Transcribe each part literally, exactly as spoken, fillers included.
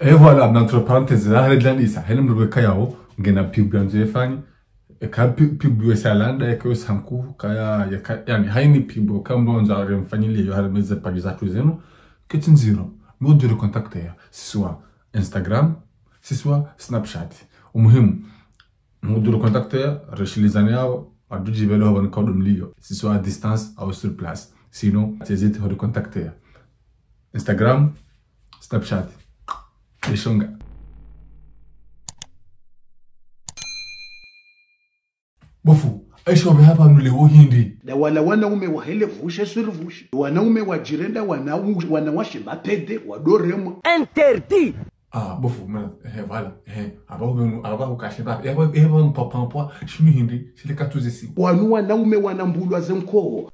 Et voilà, entre parenthèses, là, hale dlandisa, hale mdru weka yawo, ngena pub yandzo yefanye, eka pu-, pub yo salanda, eka yo sanku, kaya, yeka, yani, haini pub, eka mdru wandzo aremfanyiliye yo, hale meze page zatru zinu, ketsi ndziro, mdru recontacter ya, soit Instagram, soit Snapchat. Umuhimu, mdru recontacter ya, reshilizane yawo, adudji velo haba nka udo mliyo, soit à distance, au sur place. Sinon, hésite ho recontacter ya. Instagram, Snapchat. Eshonga. Bo fundi, esho be hapvanu leo hindri. Nda wala wanaume wa hele vushe sur vushe. Wanaume wa jirenda, wana-, wanawashe mapede, wadoremwa. Interdit. Ah, bo fundi, mana, eh, voilà, eh, aba ubenu, aba ukashe ba, eh, ba, eh, ba mpwa, mpwa, mpwa, shinu hindri, shile katuze si. Wanu wanaume wanambulwa ze nkoho.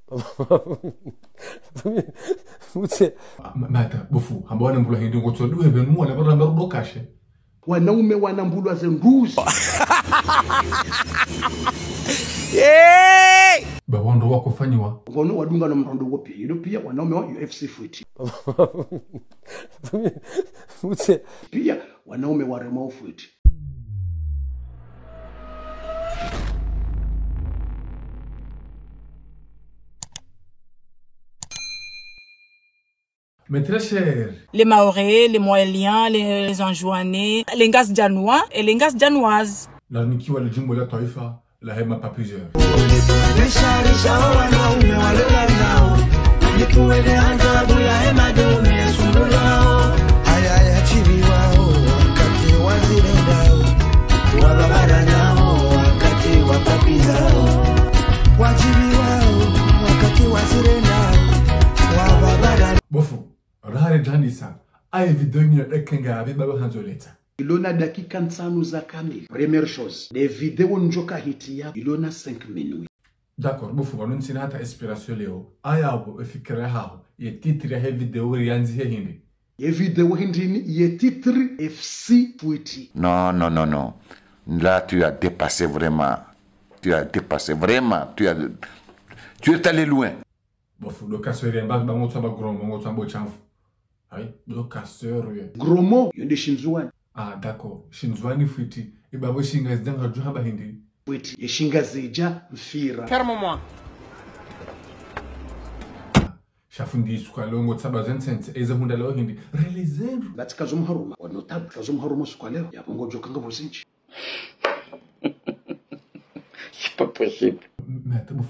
Mutse. Ah, ma-, mata, bo fundi, hamba wanambulwa hindri, ngotso duwe benu, wala baramba rudo kashe. Wanaume wanambulwa ze nduzi. Hey! Ba wandru wakofanyiwa. Ngono wadunga na mrondo wo pia. Ilo pia wanaume wa U F C futi. Mutse. Pia wanaume warema ufuti. Mes très chers. Les Mahorais, les Mohéliens, les, les Anjouanais, les Ngazidjanois et les Ngazidjanoises. Nalinikiwa le jimbo la twaifa, la hema papizeur. Risha, risha, o wanaume walola nao. Nikuwele anza bula hema dome sundulao. Aya, ya chibi wao, wakati wazirendao. Wababara nao, wakati wapapizao. Wajibi wao, wakati wazirendao. Wababara. Bo fundi. Rahare djanisa, aye video nyo ekenga abe baba handzo leta. Ilona dakika ntsanu za kamili. Première chose, de video njoka hiti ya ilona cinq minutes. D'accord, bo fundi, wanu ntsina hata inspiration leo. Aya bo, efikira haho, ye titre ya he video uri yandzi he hindri. Ye video hindri ni ye titre F C futi. Non, non, non, non. Là, tu as dépassé vraiment. Tu as dépassé vraiment. Tu as, tu es allé loin. Bo fundi, do kasori mba, ba ngotsa ba gros mot, ngotsa bo shamfu. Ayi, do kasori. Gros mot, yo nde shindzuwani. Ah, d'accord. Shindzuwani futi. Iba bo shingazidja ngadjo hamba hindri. Futi, ye shingazidja mfira. Ferme-moi. Sha fundi suka leo ngotsa ba zensense, eze hundra leo hindri. Relezendru. Bati kazo mharuma, wa notable, kazo mharuma suka leo. Ya bongo djoka nga bo zinji. C'est pas possible. Mais attends, bo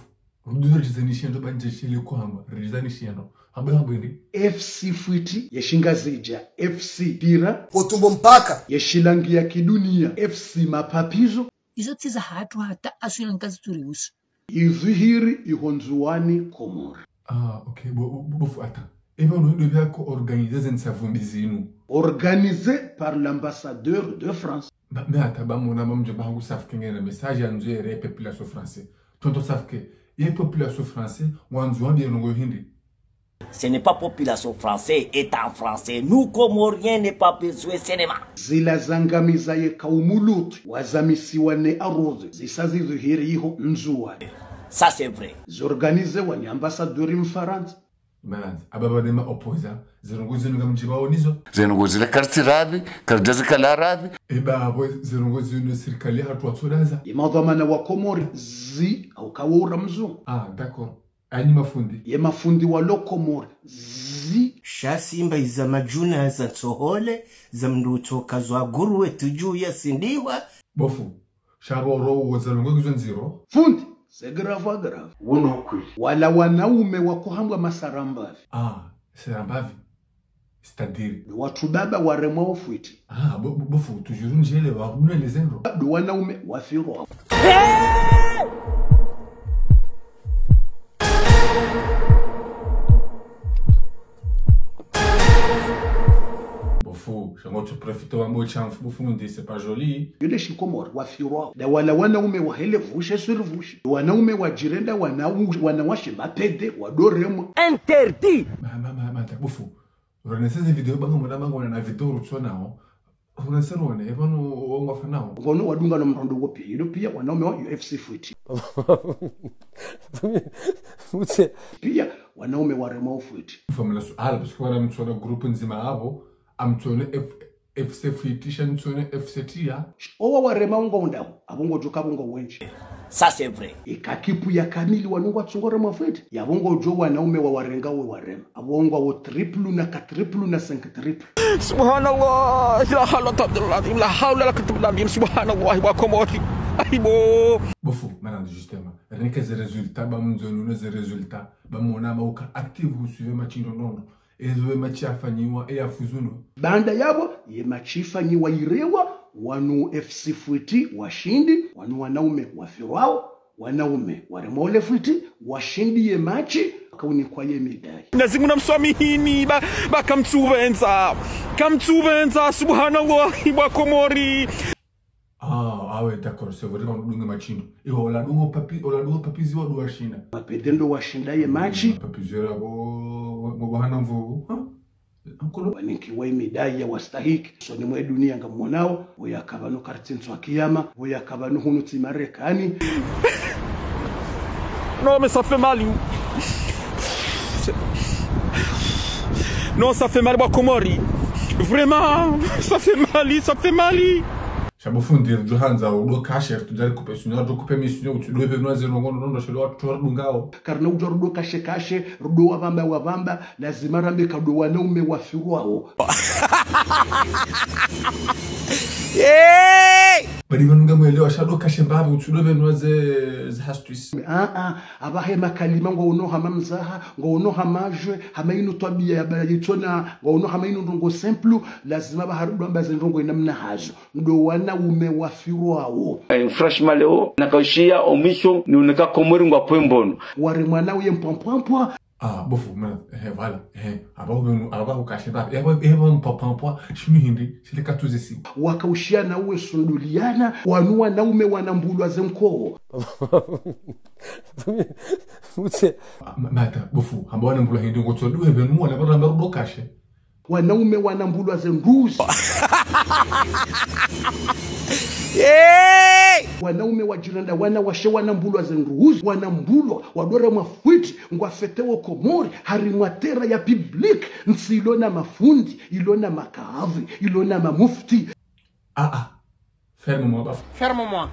fundi. Rudu rizani shendo banje shile kuhamba. Rizani shendo. Hamba hamba ndi. F C futi, ye shingazidja. F C pira. Otumbo mpaka. Ye shilangi ya kidunia. F C mapapizo. Izo tsi za hatru hata aswila nkazi turi usu. Izihiri iho Ndzuwani Komori. Ah, ok. Bo, bo, bo fundi, attends. Eba no ndo bia ko organiser zensa vumbi zinu. Organisé par l'ambassadeur de France. Ba, mais attends, ba mona mamdjo ba hangu safu kengena message ya nzwere population français. Tonton safu ke, ye population français, wandzo wambi ye nongo hindri. Ce n'est pas population français, État français. Nous, Comoriens, n'est pas besoin cinéma. Zila zangamiza ye kaumu Lutu, wazamisiwa ne arudhi, zisa zidhihiri iho Ndzuwani. Ça, c'est vrai. Zorganizewa ni ambassadeur Mfarantsa. Malandzi, aba bane ma opposants, ze nongo zinu ngamdjibawo nizo. Ze nongo zile karitsi radhi, karidjazi kala radhi. Eba abo ze nongo zinu sirikali hatru watsodaza. Ye madhwamana wa Komori zi, au kawo ura mzungu. Ah, d'accord. Anyi mafundi. Ye mafundi walo Komori zi. Sha simba iza madjuna za ntsohole, za mndru utsoka zwa guru wetu dju ya sindiwa. Bo fundi. Sha roro wo za nongo ngizo ndziro. Fundi, c'est grave, grave. Wono kweli. Wala wanaume wakohambwa masarambavi. Ah, sarambavi. C'est-à-dire. Ndo watru baba waremwa ufuti. Ah, bo, bo, bo fundi, toujours ndjele wa, mno elezendro. Ndo wanaume wafirwa. Bo fundi, sha ngo tu profite wa mbo shamfu, bo fundi, c'est pas joli. Yo nde shikomori, wafirwa. Nda wala wanaume wa hele vushe sur vushe. Wanaume wa jirenda, wana-, wanawashe mapede, wadoremwa. Interdit. Ma, ma, ma, ma, ta, bo fundi. Rone seze video banga mwana banga wana na video rutsonao. Rone se rone, epvanu wongo afanao. Ngono wadunga na mrondo wo pia. Ilo pia wanaume wa U F C futi. Mutse. Pia wanaume warema ufuti. Famila suala, parce que wana mtsona groupe ndzima abo, amtsone F-, F C Fwiti sha ntsone F C Tiya. Owa warema ungo undao, apvo ngodjo ka pvo ngo wendji. Ça, c'est vrai. Ika kipu ya kamili wanu ngwatsungore mwa Fwiti, yapvo ngodjo wanaume wa warenga we warema. Apvo ngwawo triple na ka triple na cinq triple. Subhanallah, la hawla la quwwata illa billah, la hawla la quwwata illa billah, subhanallah, wa Komori. Aibo. Bo fundi, mana justement, rien que ze résultat, ba mndzo nuno ze résultat, ba mona ma uka active, husuive match ndo nono. Ezo ye match yafanyiwa, e yafuzu no. Baanda yapvo, ye match ifanyiwa irewa, wanu F C Fwiti washindi, wanu wanaume wafirwao, wanaume warema ole Fwiti, washindi ye match, wakaunikwa ye médaille. Nazimu na mswamihini, ba, ba kamtsupvendza. Kamtsupvendza, subhanallah, bo wa Komori. Ah, ah ouais, d'accord, c'est vrai, on donne match ndo. Et on l'a donné au papi, on l'a donné au papi, ziwa ndo washinda. Mapede ndo washinda ye match. Papi, ziwa bo, bo, bo, hana mvuvu, hein? Encore. Waninkiwa ye médaille ya wastahiki. Usoni mwe dunia ngamwonao, woyi akapvanu kartsi ntswa kiyama, woyi akapvanu hunu tsi Marekani. Non, mais ça fait mal. Non, ça fait mal, bo wa Komori. Vraiment, ça fait mal, ça fait mal. Sha bo fundi, ridjo handza udo kashe, ridjo rikupe sunyo, ridjo kupe misunyo, utsi do epve mwaze ndrongo nono, shelo watru ridungao. Karina udjo rudo kashe kashe, rudo wapvamba wapvamba, lazima rambe ka ndo wanaume wafirwao. Hey! Badi pvanu ngamwelewa, sha do kashe mbapvi, utsi do epve mwaze, ze astuces. Ah, ah, apvahe makalima ngwaono hama mzaha, ngwaono hama jeu, hama inu twabiya ya bala yitsona, ngwaono hama inu ndrongo simple, lazima pvaha rudo amba ze ndrongo inamna hazo. Ndo wanaume wafirwao. Eh, franchement, leo, nakaushiya omisho, ni uneka Komori ngwa pwe mbono. Ware mwana uye mpwampwampwa. Ah, bo fundi, mana, eh, voilà, eh, apva ube nu, apva ukashe mbapvi, eh, apva, eh, apva mpwampwampwa, shinu hindri, shile katuzisiwa. Wakaushiya na uwe sunduliana, wanu wanaume wanambulwa ze nkoo. Utse. Ah, ma-, mata, bo fundi, hamba wanambulwa hindri, ngotso do epve mwana, pvara mba rudo kashe. Wanaume wanambulwa ze nduzi. Hey! Wanaume wadjiranda, wanawashe wanambulwa ze nduzi, wanambulwa, wadore mwa Fwiti, ngwafete wo Komori, harimwa terrain ya public, ntsi ilo na mafundi, ilo na makadhi, ilo na mamufti. Ah, ah. Ferme-moi, baf. Ferme-moi.